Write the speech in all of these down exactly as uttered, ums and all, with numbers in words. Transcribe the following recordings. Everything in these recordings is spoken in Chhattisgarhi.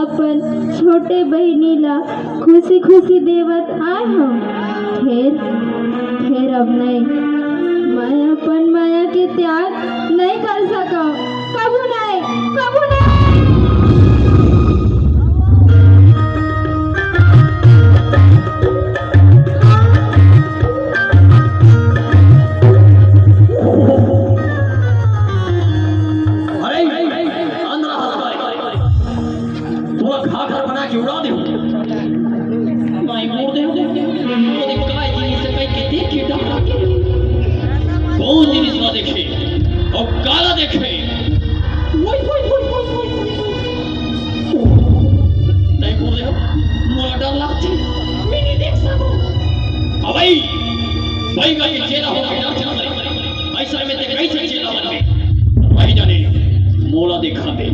अपन छोटे बहिनी ला खुशी खुशी देवत आए हंव। फेर, फेर अब नहीं, मैं अपन माया के त्याग नहीं कर सकंव। कभू नहीं, कभू नहीं। अरे, अंदर आ। पूरा घाघर बना के उड़ा दे। माई मोर दे। ओदे काय जिनिस हे, काय के देख के डर लागे। कौन जिनिस ला देखे? अउ काला देखे? वही, वही, वही। नहीं बोल रहे हो, मोला डर लागथे। मैं नहीं देख सकूं। अबे, भाई का ये चेला हो के डर चला। अइसे में ते कइसे चेला बनबे? वही जाने, मोला देखा दे।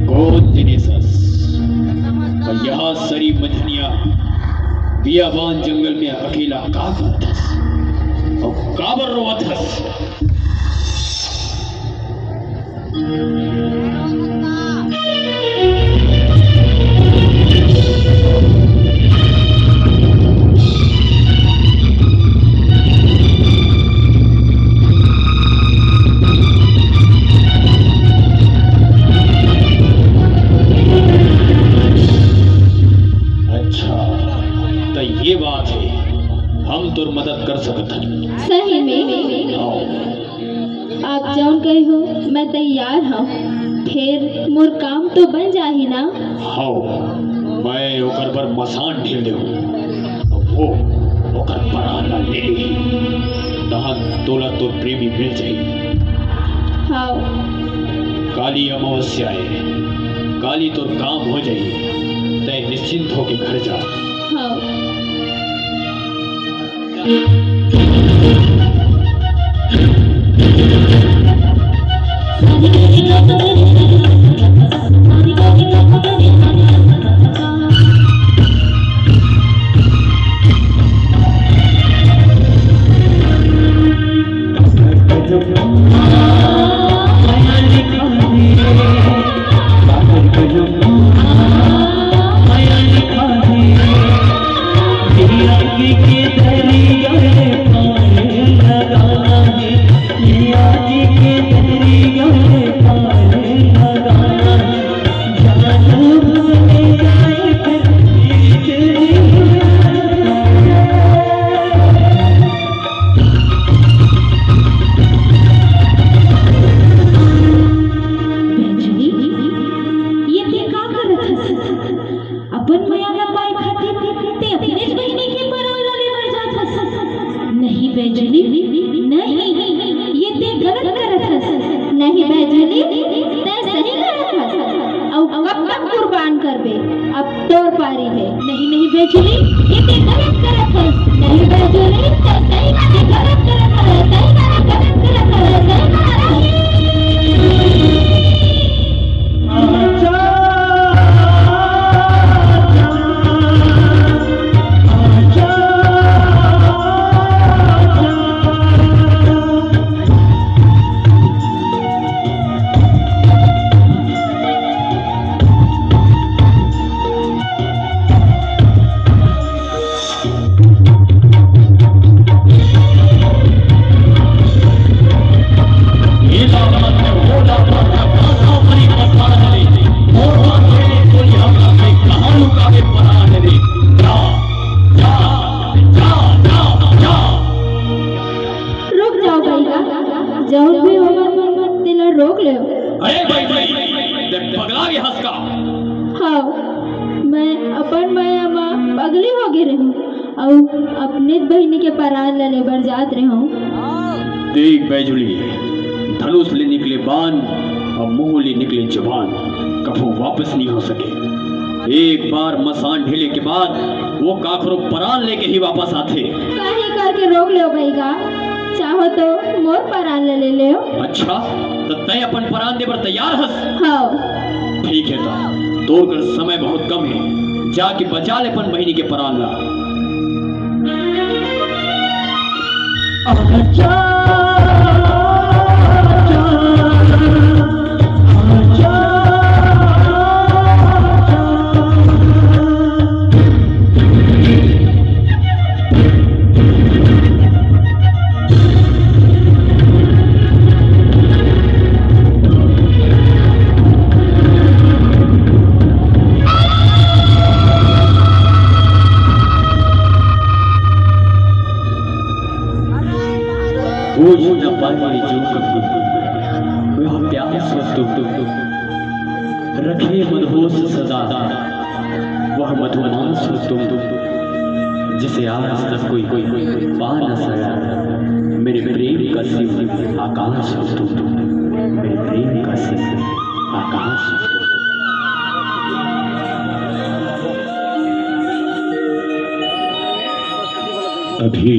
कौन जिनिस हस? अउ यहाँ सरी मझनिया बियाबान जंगल में अकेला का करत हस? अउ काबर रोवत हस? अच्छा, त ये बात हे, हम तोर मदद कर सकत हन। सही में? हाँ। आप जौन कहिहू, मैं तैयार हंव। फेर मोर काम तो बन जाही ना? हव, मैं ओकर बर मसान ढील देहूं, वो ओकर परान ला ले लेही। तहन तोला तोर प्रेमी मिल जाही। हव। काली अमावस्या हे, काली तोर काम हो जाही, तैं निश्चिंत होके घर जा। हव। बैजनी, ये ते का करत हस? अपन मया ला पाए खातिर ते अपनेच बहिनी के परान ला ले बर जात हस। नहीं बैजनी, नहीं, ये ते गलत करत हस। नहीं बैजनी, ते सही करत हस। अउ कब तक कुर्बान करबे? अब तोर पारी हे। नहीं, नहीं बैजनी, ये ते गलत करत हस। नहीं बैजनी, ते सही बात हे, गलत करत हस, सही बात हे, गलत करत हस, सही बात हे। रुक जाव भैया, जौन भी होवत तेला रोक लेव। अरे भाई, भाई, ते पगला गे हस का? हव, मैं अपन मया म पगली हो गे रेहेंव अउ अपनेच बहिनी के परान ल ले बर जात रेहेंव। देख बैजुली, धनुष ले निकले बाण अउ मुंह ले निकले जबान कभू वापस नहीं हो सके। एक बार मसान ढीले के बाद वो काखरो परान लेके ही वापस आथे। काहे करके रोक लेव भैया, चाहो तो मोर परान ल ले लेव। अच्छा, त तैं अपन परान दे बर तैयार हस? हव। ठीक हे, त तोर कर समय बहुत कम हे, जाके बचा ले अपन बहिनी के परान ला। बूझ न पाए जो कभी वह प्यास हो तुम, रखे मदहोश सदा वह मधुमास हो तुम, जिसे आज तक कोई, कोई पा न सका। मेरे प्रेम का सिर्फ आकाश हो तुम, मेरे प्रेम का सिर्फ आकाश हो तुम। अभी